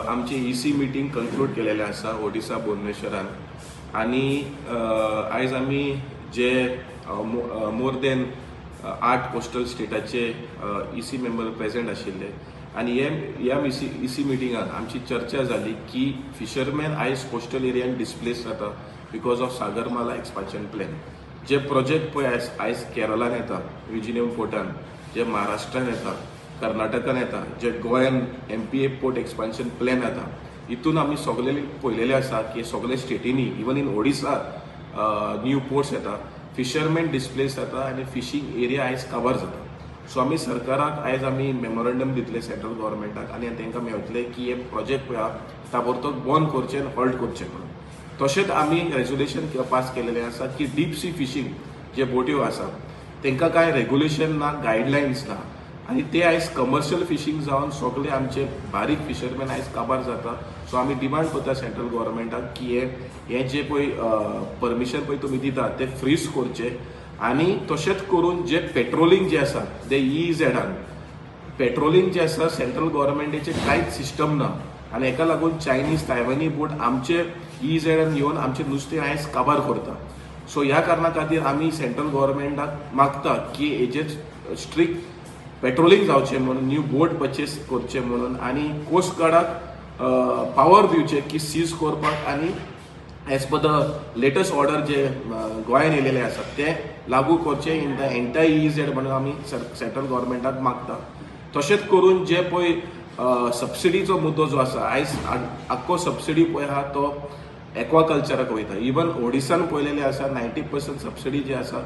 आमची EC meeting conclude केलेलें आसा ओडिसा भुवनेश्वरान आनी आयज आमी जे मोर देन 8 कोस्टल स्टेटाचे ईसी मेंबर प्रेझेंट आशिल्ले आनी हे ह्या ईसी मिटिंगान आमची चर्चा जाली की फिशरमॅन आयज कोस्टल एरियान डिस्प्लेस जाता because of Sagarmala expansion plan. J project पळय आयज केरळान येता, विजिनम पोर्टान, जे महाराष्ट्रान येता, कर्नाटकान येता, जे गोंयान MPA port expansion plan येता, हितून आमी सगळे पळयलेले आसा की सगळे स्टेटींनी, even in Odisha new ports येता, फिशरमॅन डिस्प्लेस जाता आनी फिशींग एरिया आयज काबार जाता. सो आमी सरकाराक आयज आमी मेमोरंडम दितले सेंट्रल गव्हर्मेंटाक आनी तांकां मेळटले की हे प्रोजेक्ट पळय आहा ताबडतोब बंद करचें आनी हॉल्ट करचें म्हणून. तशेंच आमी रेजोल्युशन पास केलेलें आसा की डीप सी फिशींग जे बोट्यो आसा तांकां कांय रेगुलेशन ना, गायडलायन्स ना आनी ते आयज कमर्शियल फिशींग जावन सगळे आमचे बारीक फिशरमॅन आयज काबार जाता. सो आमी डिमांड करता सेंट्रल गव्हर्मेंटाक की हे हे जे पळय परमिशन पळय तुमी दिता ते फ्रीज करचे आनी तशेंच करून जे पेट्रोलिंग जे आसा ते ईझेडान पेट्रोलिंग जे आसा सेंट्रल गव्हर्मेंटाचे कांयच सिस्टम ना आनी हेका लागून चायनीज तायवानी बोट आमचे ईझेडान येवन आमचे नुस्तें आयज काबार करता. सो ह्या कारणा खातीर आमी सेंट्रल गव्हर्मेंटाक मागता की हेजेर स्ट्रिक्ट पेट्रोलिंग जावचें म्हणून, न्यू बोट पर्चेस करचें म्हणून आनी कोस्ट गार्डाक पावर दिवचे की सीज करपाक आनी as per the latest order जे गोंयान येयलेले आसा ते लागू करचे in the entire EEZ म्हणून आमी सेंट्रल गव्हर्मेंटाक मागता. तशेंच करून जे पळय सबसिडीचो मुद्दो जो आसा आयज आख्खो सबसिडी पळय आहा तो एक्वाकल्चराक वयता. इवन ओडिसान पळयलेलें आसा 90% सबसिडी जी आसा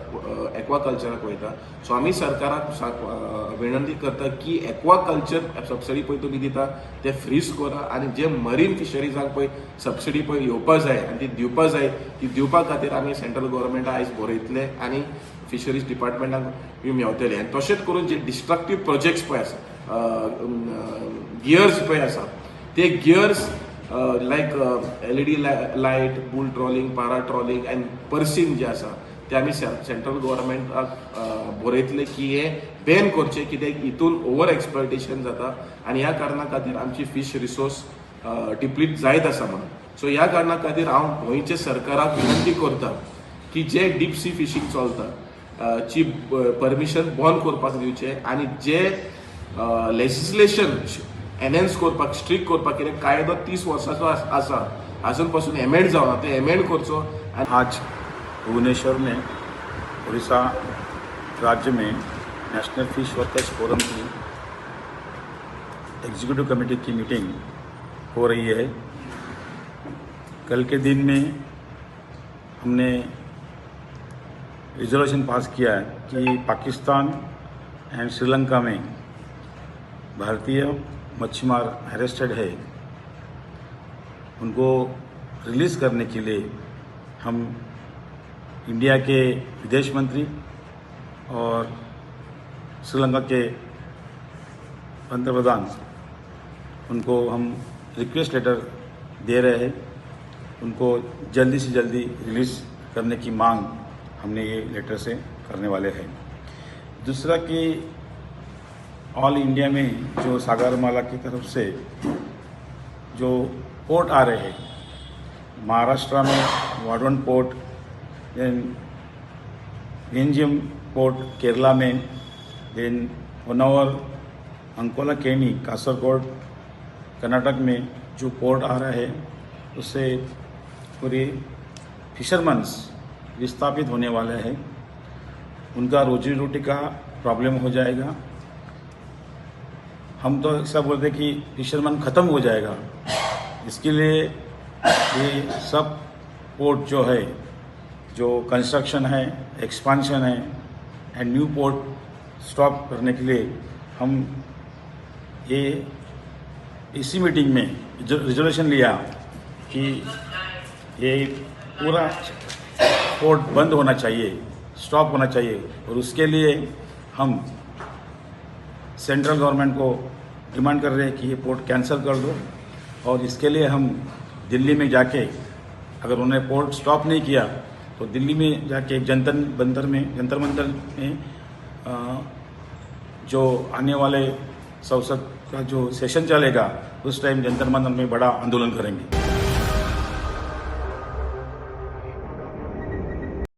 एक्वाकल्चराक वयता. सो आमी सरकाराक विनंती करता की एक्वाकल्चर सबसिडी पळय तुमी दिता ते फ्रीज करा आनी जे मरीन फिशरीजांक पळय सबसिडी पळय येवपा जाय आनी ती दिवपा जाय, ती दिवपा खातीर आमी सेंट्रल गव्हर्मेंटाक आयज बरयतले आनी फिशरीज डिपार्टमेंटाक मेवतले. आनी तशेंच करून जे डिस्ट्रक्टीव प्रोजेक्ट्स पळय आसा, गियर्स पळय आसा, ते gears like LED light, bull trawling, para trawling and purse seine जे आसा ते आमी सेंट्रल गव्हर्मेंटाक बरयतले की हे बॅन करचे कित्याक हितून ओवर एक्सप्लॉयटेशन जाता आनी ह्या कारणा खातीर आमची फिश रिसोर्स डिप्लीट जायत आसा म्हणून. सो ह्या कारणा खातीर हांव गोंयच्या सरकाराक विनंती करता की जे डीप सी फिशींग चलता ची परमिशन बंद करपाक दिवचें आनी जे लेजिस्लेशन एनहेन्स करपाक, स्ट्रिक्ट करपाक, कित्याक कायदो 30 वर्सांचो आसा, आजून पासून एमेंड जावना, ते एमेंड करचो. आज भुवनेश्वर में उड़ीसा राज्य में नेशनल फिश वर्कर्स फोरम की एग्जीक्यूटिव कमेटी की मीटिंग हो रही है. कल के दिन में हमने रिजोल्यूशन पास किया है कि पाकिस्तान एंड श्रीलंका में भारतीय मच्छीमार अरेस्टेड है, उनको रिलीज़ करने के लिए हम इंडिया के विदेश मंत्री और श्रीलंका के पंतप्रधान उनको हम रिक्वेस्ट लेटर दे रहे हैं. उनको जल्दी से जल्दी रिलीज़ करने की मांग हमने ये लेटर से करने वाले हैं. दूसरा कि ऑल इंडिया में जो सागरमाला की तरफ से जो पोर्ट आ रहे हैं, महाराष्ट्र में Vadhavan port, then Vizhinjam port Kerala में, then Honnavar, Ankola Keni, Kasaragod Karnataka में जो पोर्ट आ रहा है, उससे पूरे फिशरमैन्स विस्थापित होने वाले हैं. उनका रोजी रोटी का प्रॉब्लम हो जाएगा. हम तो ऐसा बोलते हैं कि फिशरमैन ख़त्म हो जाएगा. इसके लिए ये सब पोर्ट जो है, जो कंस्ट्रक्शन है, एक्सपांशन है एंड न्यू पोर्ट स्टॉप करने के लिए हम ये इसी मीटिंग में रिजोल्यूशन लिया कि ये पूरा पोर्ट बंद होना चाहिए, स्टॉप होना चाहिए. और उसके लिए हम सेंट्रल गवर्नमेंट को डिमांड कर रहे हैं कि ये पोर्ट कैंसिल कर दो. और इसके लिए हम दिल्ली में जाके, अगर उन्होंने पोर्ट स्टॉप नहीं किया तो दिल्ली में जाके जंतर मंतर में जो आने वाले संसद का जो सेशन चलेगा उस टाइम जंतर मंतर में बड़ा आंदोलन करेंगे।